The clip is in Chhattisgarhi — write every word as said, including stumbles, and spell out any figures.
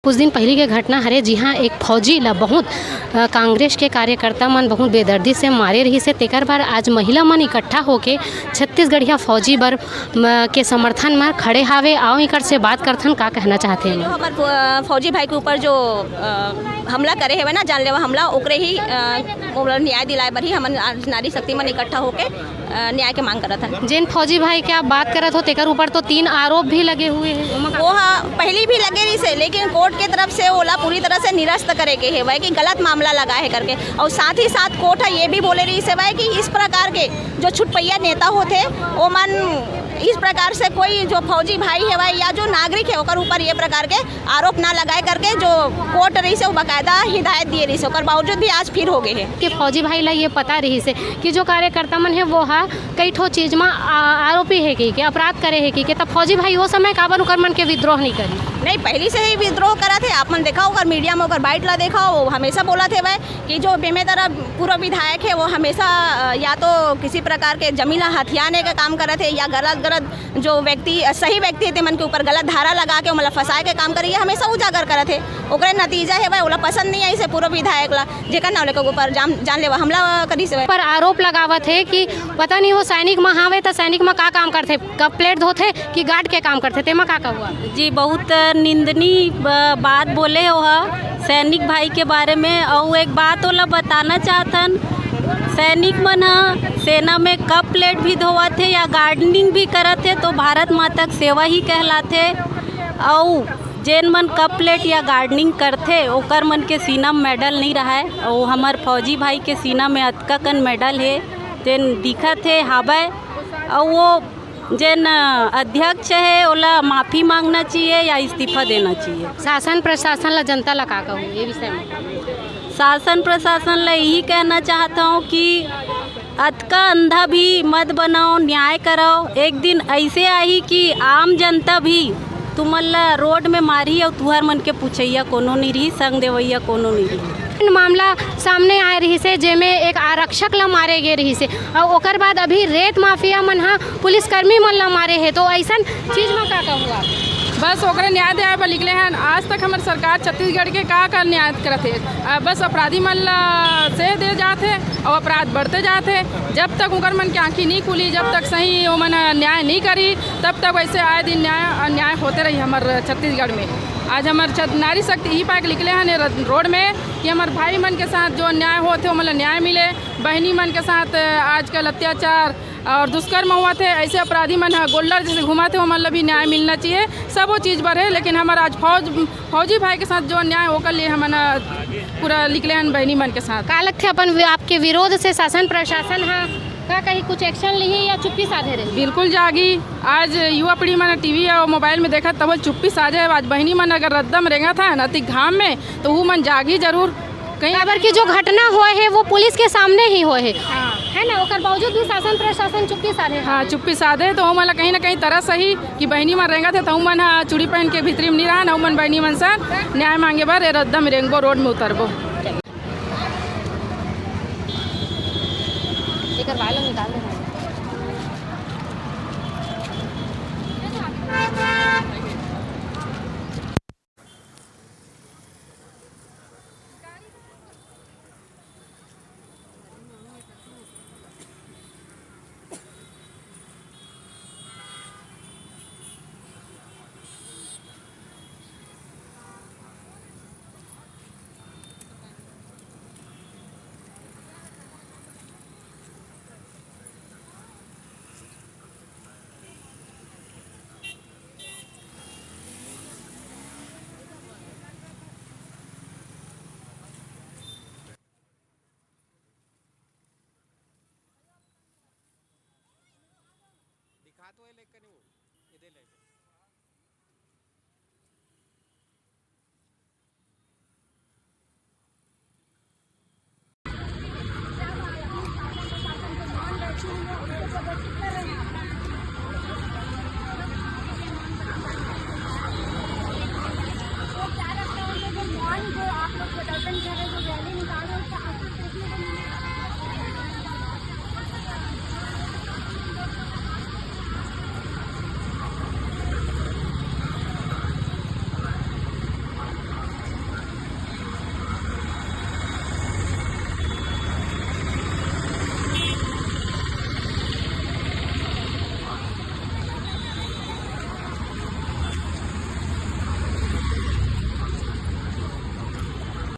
कुछ दिन पहिली के घटना हरे, जिहां एक फौजी ला बहुत, अ, कांग्रेस के कार्यकर्ता मन बहुत बेदर्दी से मारे रहिस हे, तेकर बर आज महिला मन इकट्ठा होके छत्तीसगढ़िया फौजी बर, म, के समर्थन म खड़े हावे। आओ, इकर से बात करथन, का कहना चाहथे जो हमर। हमर फौ-, फौजी भाई के ऊपर जो, अ, हमला करे हेवय ना, जानलेवा हमला, ओकरे ही, अ, ओला न्याय दिलाए बर ही हमन आज नारी शक्ति मन इकट्ठा होके अ, न्याय के मांग करत हन। जेन फौजी भाई के आप बात करत हो, तेकर ऊपर तो तीन आरोप भी लगे हुए हैं। ओमा का वो हा, पहली भी लगे रहिस हे, लेकिन कोर्ट के तरफ से ओला पूरी तरह से निरस्त करे के हेवय कि गलत मामला लगा है करके। और साथ ही साथ कोर्ट ह ये भी बोले रहिस हेवय कि इस प्रकार के जो छुटपैया नेता होथे, ओमन इस प्रकार से कोई जो फौजी भाई हेवय या जो नागरिक है, ओकर ऊपर ये प्रकार के आरोप ना लगाए करके जो कोर्ट रहिस हे, वो बाकायदा हिदायत दिए रहिस हे, ओकर बावजूद भी आज फिर हो गए हे। कि फौजी भाई ला ये पता रहिस हे कि जो कार्यकर्ता मन हे, वो हा कई ठो चीज म आ-, आरोपी हे कि, कि अपराध करे हे कि, कि तब फौजी भाई वो समय काबर उकर मन के विद्रोह नहीं करी? नहीं, पहली से ही विद्रोह करत हे। आप मन देखा हो, अगर मीडिया में ओकर बाइट ला देखा हो, वो हमेशा बोलत हेवय कि जो बेमेतरा पूर्व विधायक है, वो हमेशा, अ, या तो किसी प्रकार के जमीन ला हथियाने का काम करत हे या गलत गलत जो व्यक्ति, अ, सही व्यक्ति हे, तेमन के ऊपर गलत धारा लगा के ओमन ला फंसाए के काम करे, ये हमेशा उजागर करत हे। ओकरे नतीजा हे भाई, ओला पसंद नहीं आइस हे पूर्व विधायक ला, जेकर नाम लेके ऊपर जान, जानलेवा हमला करिस हे। पर आरोप लगावत हे कि पता नहीं वो सैनिक म हावे, त सैनिक म का काम करथे, कप प्लेट धोथे कि गार्ड के काम करथे, तेमा का कहू आप? जी, बहुत निंदनीय ब-, बात बोले हो ह सैनिक भाई के बारे में। अउ एक बात ओला बताना चाहथन, सैनिक मन ह सेना में कप प्लेट भी धोवत हे या गार्डनिंग भी करत हे, तो भारत माता के सेवा ही कहलाथे। अउ जेन मन कप प्लेट या गार्डनिंग करथे, ओकर मन के सीना में मेडल नहीं रहय, अउ हमर फौजी भाई के सीना में अतका कन मेडल हे, तेन दिखत हे, हावय। अउ वो जेन अध्यक्ष हे, ओला माफी मांगना चाहिए या इस्तीफा देना चाहिए। शासन प्रशासन ला, जनता ला का कहूँ ये विषय में? शासन प्रशासन ला यही कहना चाहता हूँ कि अतका अंधा भी मत बनाओ, न्याय कराओ। एक दिन ऐसे आही कि आम जनता भी तुमन ला रोड में मारही अउ तुहर मन के पुछैया कोनो नहीं रही, संग देवैया कोनो नहीं रही। मामला सामने आए रहिस हे, जेमे एक आरक्षक ला मारे गे रहिस हे, अउ ओकर बाद अभी रेत माफिया मन ह पुलिसकर्मी मन ला मारे हे, तो अइसन चीज म का कहू आप? बस ओकरे न्याय दिलाए बर निकले हन। आज तक हमर सरकार छत्तीसगढ़ के का का न्याय करत हे? अ, बस अपराधी मन ला सेह दे जात हे अउ अपराध बढ़ते जात हे। जब तक उनकर मन के आँखी नहीं खुली, जब तक सही ओमन न्याय नहीं करी, तब तक वैसे आए दिन न्याय अन्याय होते रही हमर छत्तीसगढ़ में। आज हमर छत-, नारी शक्ति यही पाए के निकले हन ये र-, रोड में कि हमर भाई मन के साथ जो अन्याय होत हे, ओमन ला न्याय मिले। बहिनी मन के साथ, अ, आजकल अत्याचार और दुष्कर्म होवत हे, ऐसे अपराधी मन ह गोल्डर जैसे घूमत हे, ओमन ला भी न्याय मिलना चाहिए। सबो चीज बर हे, लेकिन हमर आज फौज, फौजी भाई के साथ जो अन्याय, ओकर लिए हमन, अ, पूरा निकले हन बहिनी मन के साथ। का लगथे अपन वि-, आपके विरोध से शासन प्रशासन ह का कहीं कुछ एक्शन लिही या चुप्पी साधे रही? बिल्कुल जागी। आज युवा पीढ़ी मन टीवी और मोबाइल में देखत तब चुप्पी साधे हे। आज बहिनी मन अगर रद्दा म रेंगत हे न, अति घाम में, तो वो मन जागी जरूर। कहीं काबर कि जो घटना होए हे, वो पुलिस के सामने ही होए हे, हाँ। है ना? ओकर बावजूद भी शासन प्रशासन चुप्पी साधे हे। हाँ, चुप्पी साधे हे, तो ओमन ला कहीं ना कहीं तरस ही कि बहिनी मन रेंगत हे, तो ओमन ह चूड़ी पहन के भीतरी में नहीं रहन, ओमन बहिनी मन सन न्याय मांगे बर ए रद्दा में रेंगबो, रोड में उतरबो। एकर वायरल निकाल दे। दिखा तो है लेकिन वो ये दे ले।